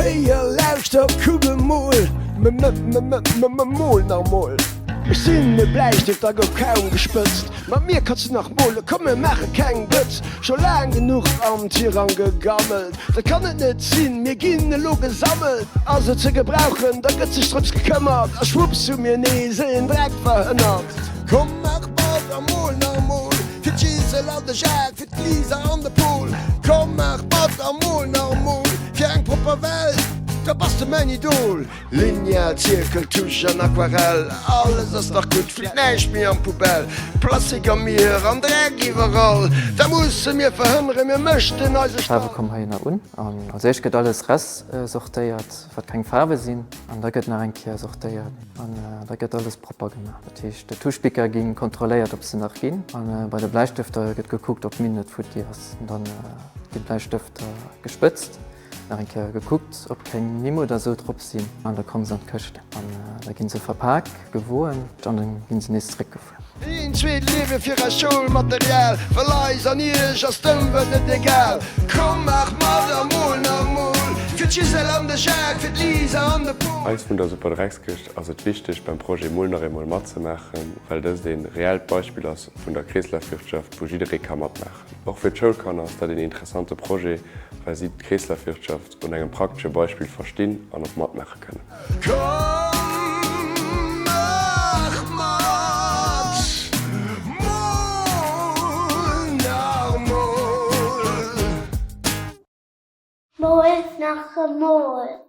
Héier, lauschter, kuck emol, m-m-m-m-mol nach mol. Ech sinn e Bläistëft a gouf kaum gespëtzt. Mat mir kanns du nach mole, komm mir maache keng Bëtz. Scho laang genuch am Tirang gegammelt, dat kann et net sinn, mir ginn elo gesammelt. Ass et ze gebrauchen, da gëtt sech drëms gekëmmert a schwupps hu mir nees een Dreck verhënnert. Komm maach mat a mol nach mol, fir d'Gisel an de Jacques, fir d'Lisa an de Pol. Komm maach mat a mol nach mol, fir eng propper Welt, da bass de mäin Idol. Lineal, Zierkel, Tusch an Aquarell, alles ass nach gutt, flitt näischt méi an d'Poubelle. Plastik am Mier an Dreck iwwerall, dat musse mir verhënneren, mir mëschten eise Stall. D'Faarwe kommen heihinner un an als éischt gëtt alles ressortéiert, wat keng Faarwe sinn, an da gëtt nach eng Kéier sortéiert an da gëtt alles propper gemaach. Dat heescht, d'Tuschbicker gi kontrolléiert, ob se nach ginn, a bei de Bläistëfter gëtt gekuckt, ob d'Minn net futti ass an da ginn d'Bläistëfter gespëtzt. Nach eng Kéier gekuckt, ob keng Nimm oder sou drop sinn an da komme se an d'Këscht an da gi se verpak, gewoen an da gi se nees zeréckgefuer. Een zweet Liewe fir eist Schoulmaterial, well eis an iech ass d'Ëmwelt net egal. Komm maach mat a mol nach mol, fir d'Gisèle an de Jacques, fir d'Lisa an de Pol. Eis vun der Superdreckskëscht ass et wichteg beim Projet Mol nach eemol matzemaachen, well dëst een reellt Beispill ass vun der Kreeslafwirtschaft wou jidderee ka matmaachen. Och fir d'Schoulkanner ass dat een interessante Projet, well si d'Kreeslafwirtschaft un engem praktesche Beispill verstinn an och matmaache kënnen. Komm maach mat, mol nach mol. Mol nach emol.